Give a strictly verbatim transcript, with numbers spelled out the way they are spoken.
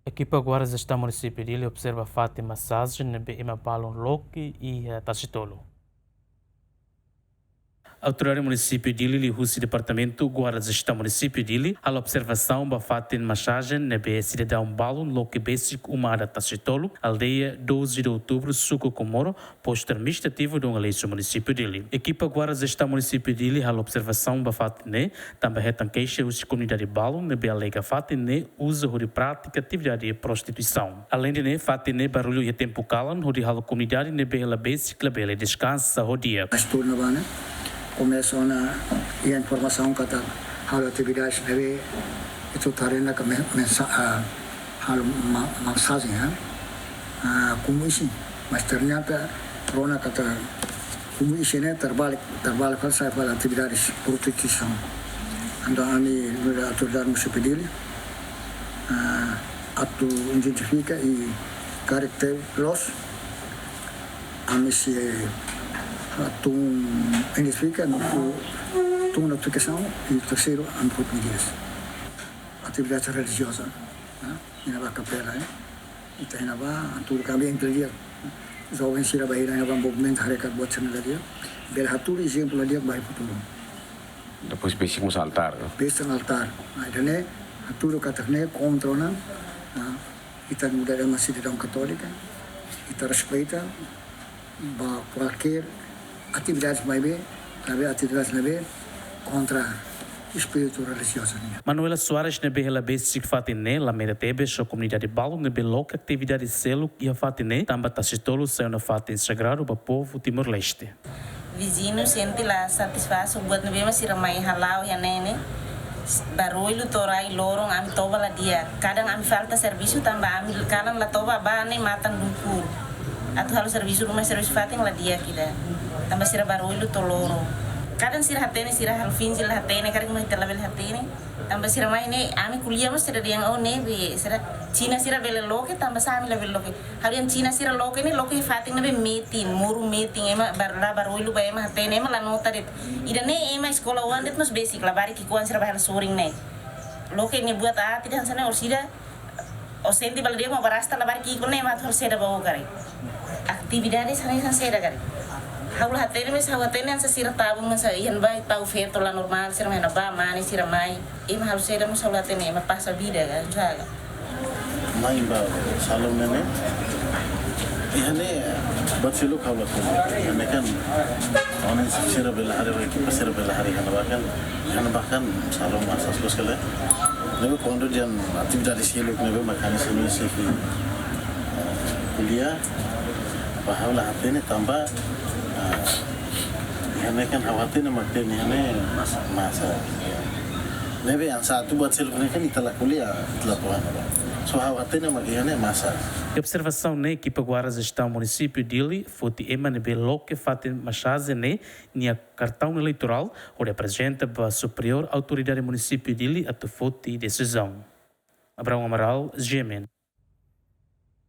Ekipa Guarda Jestaun Munisípiu Dili observa fatin masajen ne'ebé ema balun loke iha Tasitolu. Autoridade Munisípiu Dili liuhusi Departamentu Guarda Jestaun Munisípiu Dili halo observasaun ba fatin masajen ne'ebé sidadaun balun loke besik uma adat Tasitolu, aldeia doze de Outubro, suku Comoro, postu administrativu Dom Aleixo, Munisípiu Dili. Ekipa Guarda Jestaun Munisípiu Dili halo observasaun ba fatin ne'e, tanba hetan keixa husi komunidade balun ne'ebé alega fatin ne'e uza hodi pratika atividade prostituisaun. Aleinde ne'e, fatin ne'e barullu iha tempu kalan, hodi halo komunidade ne'ebé hela besik labele deskansa ho di'ak. Mas tuur ne'ebá ne'e, komesa ona iha informasaun katak halo atividade ne'ebé ita haree ona katak men-, mensa-, ah, halo ma-, masajen, ya. Ah, komu isin, mas ternyata rona katak komu isin ne'e terbalik, terbalik fali, sai fali atividade prostituisaun. Entaun ami nu'udar autoridade Munisípiu Dili, ah, atu identifika i karakter loos, ami sei, ah, tun identifika no tun notifikasaun i terseiru ami foti medidas. Atividade relijioza, ah, iha ne'ebá kapela, eh. Ita iha ne'ebá, hatudu katak ami entendi. Joven sira ba iha ne'ebá movimentu harekat buat sira ne'e la di'ak. Bele hatudu ezemplu la di'ak ba iha futuru. Depois besik mós altár, no? Besik altár. Ah, ida-ne'e, hatudu katak ne'e kontra ona, ah, ita nu'udar ema sidadaun katólika, ita respeita ba kualkér atividade maibé, maibé atividade ne'ebé kontra espíritu relijiozu nian. Manuela Soares ne'ebé hela besik fatin ne'e lamenta tebes ho komunidade balun ne'ebé loke atividade seluk iha fatin ne'e, tanba Tasitolu sai ona fatin sagradu ba povu Timor-Leste. Viziñu sente la satisfás ho buat ne'ebé mak sira mai hala'o iha ne'e ne'e. Barullu to'o rai loron, ami toba la di'ak. Kadang ami falta servisu tanba ami kalan la toba, ba ne'e matan dukur. Atu halo servisu ruma, servisu fatin la di'ak ida. Tanba sira barullu to'o loron. Kadang sira hatene, sira halo finje la hatene, karik mai ita labele hatene. Tanba sira mai ne'e, ami ko'alia mós sira dehan, oh, ne'ebé, sira Xina sira bele loke, tanba sá ami labele loke. Harian Xina sira loke ne'e, loke fatin ne'ebé metin, moru metin, ema bar-, la barullu ba ema hatene, ema la nota de'it. Ida-ne'e ema eskola oan de'it mós besik, labarik ki'ikoan sira bá hela sorin ne'e. Loke ne'e buat aat ida hanesan ne'e, orsida, ó sente ba la di'ak mak bá rasta labarik ki'ik ne'e, ema atu halo saida ba ó karik. Atividade hanesan ne'e hanesan saida karik. Ha'u la hatene, mas ha'u hatene hanesan sira tabun hanesan iha ne'ebá tau feto la normál, sira mai iha ne'ebá, mane sira mai. Ema halo saida mós ha'u la hatene, ema pasa vida ka, jaga. Mai ba salon ne'e ne'e. Iha ne'e buat seluk ha'u la hatene. Iha ne'e kan, ohin sira bele haree, ekipa sira bele haree iha ne'ebá kan. Iha ne'ebá kan salon masas los kele. Ne'ebé kuandu dehan atividade seluk ne'ebé mak hanesan ne'e sei, eh, ko'alia. Ba ha'u la hatene tanba, eh, iha ne'e kan ha'u hatene mak dehan iha ne'e masa, masa. Ne'ebé hanesan atu buat seluk ne'e kan ita la ko'alia, ita la tohan ba. So ha'u hatene mak iha ne'e masa. Iha observasaun ne'e, ekipa Guarda Jestaun Munisípiu Dili foti ema ne'ebé loke fatin masajen ne'e nia kartaun eleitorál, hodi aprezenta ba Superiór Autoridade Munisípiu Dili atu foti desizaun. Abraão Amaral, G M N.